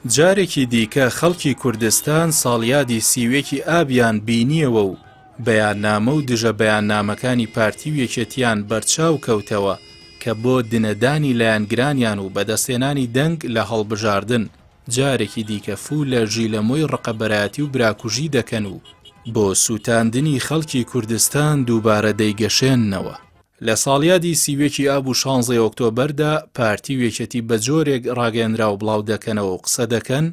جارێکی دیکە خەڵکی کوردستان ساڵیادی سیوێکی ئابیان بینیەوە و بەیاننامە و دژە بەیاننامەکانی پارتی و یەکێتیان بەرچاو کەوتەوە کە بۆ دنەدانی لایەنگرانیان و بەدەستهێنانی دەنگ لە هەڵبژاردن جارێکی دیکە فوو لە ژیلەمۆی ڕقەبەرایەتی و براکوژی دەکەن و بۆ سووتاندنی خەڵکی کوردستان دووبارە دەیگەشێننەوە. لە ساڵیادی 31 ی ئاب و شانزەی ئۆکتۆبەردا پارتی و یەکێتی بە جۆرێک ڕاگەیەنراو بڵاو دەکەنەوە و قسە دەکەن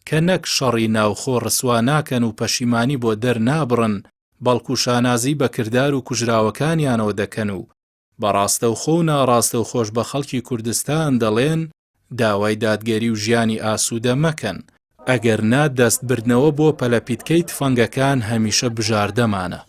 کە نەک شەڕی ناوخۆ ڕسوا ناکەن و پەشیمانی بۆ دەرنابڕن بەڵکو شانازی بە کردار و کوژراوەکانیانەوە دەکەن و بە ڕاستەوخۆ و ناڕاستەوخۆش بە خەڵکی کوردستان دەڵێن داوای دادگەری و ژیانی ئاسوودە مەکەن، ئەگەر نا دەست بردنەوە بۆ پەلەپیتکەی تفەنگەکان هەمیشە بژاردەمانە.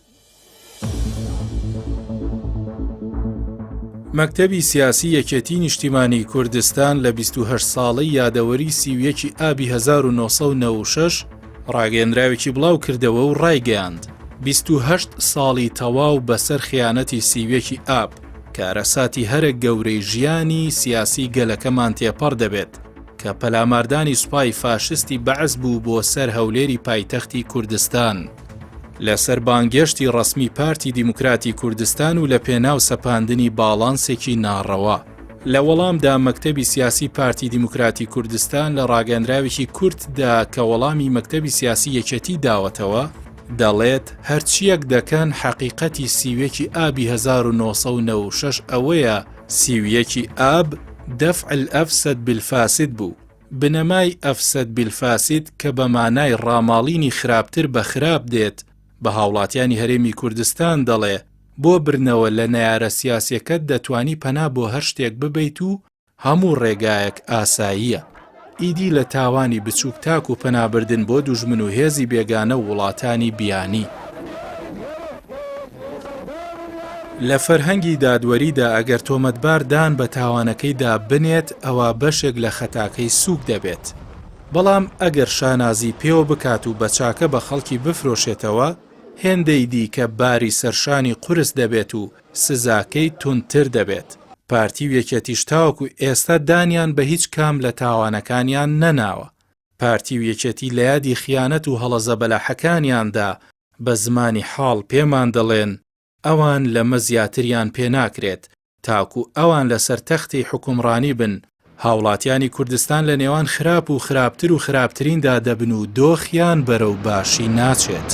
مەکتەبی سیاسی یەکێتی نیشتیمانی کوردستان لە 28 ساڵەی یادەوەری 31 ئابی 1996 ڕاگەیەندراوێکی بڵاو کردەوە و ڕایگەیاند 28 ساڵی تەواو بەسەر خیانەتی 31 ئاب کارەساتی هەرە گەورەی ژیانی سیاسی گەلەکەمان تێپەڕ دەبێت کە پەلاماردانی سوپای فاشستی بەعس بوو بۆ سەر هەولێری پایتەختی کوردستان. لەسەر بانگێشتی ڕەسمی پارتی دیموکراتی کوردستان و لە پێناو سەپاندنی باڵانسێکی ناڕەوا. لە وەڵامدا مەکتەبی سیاسی پارتی دیموکراتی کوردستان لە ڕاگەندراوێکی کورتدا کە وەڵامی مەکتەبی سیاسی یەکێتی داوەتەوە، دەڵێت، هەرچییەک دەکەن حەقیقەتی سیویەکی ئابی 1996 ئەوەیە سیویەکی ئاب دفع الافسد بالفاسد بوو، بنەمای افسد بالفاسد کە بە مانای ڕاماڵینی خراپتر بە خراپ دێت، بە هاوڵاتیانی هەرێمی کوردستان دەڵێ بۆ بردنەوە لە نەیارە سیاسیەکەت دەتوانی پەنا بۆ هەر شتێک ببەیت و هەموو ڕێگایەک ئاساییە. ئیدی لە تاوانی بچووک تاکو پەنابردن بۆ دوژمن و هێزی بێگانە و وڵاتانی بیانی. لە فەرهەنگی دادوەریدا ئەگەر تۆمەتبار دان بە تاوانەکەیدا بنێت ئەوا بەشێک لە خەتاکەی سووک دەبێت. بەڵام ئەگەر شانازی پێوە بکات و بە چاکە بە خەڵکی بفرۆشێتەوە، هێندەی دیکە باری سەرشانی قورس دەبێت و سزاکەی توندتر دەبێت. پارتی و یەکێتیش تاوەکو ئێستا دانیان بە هیچ کام لە تاوانەکانیان نەناوە. پارتی و یەکێتی لە یادی خیانەت و هەڵە زەبەلاحەکانیاندا بە زمانی حاڵ پێمان دەڵێن ئەوان لەمە زیاتریان پێ ناکرێت، تاکو ئەوان لەسەر تەختی حوکمڕانی بن، هاوڵاتیانی کوردستان لە نێوان خراپ و خراپتر و خراپتریندا دەبن و دۆخیان بەرەو باشی ناچێت.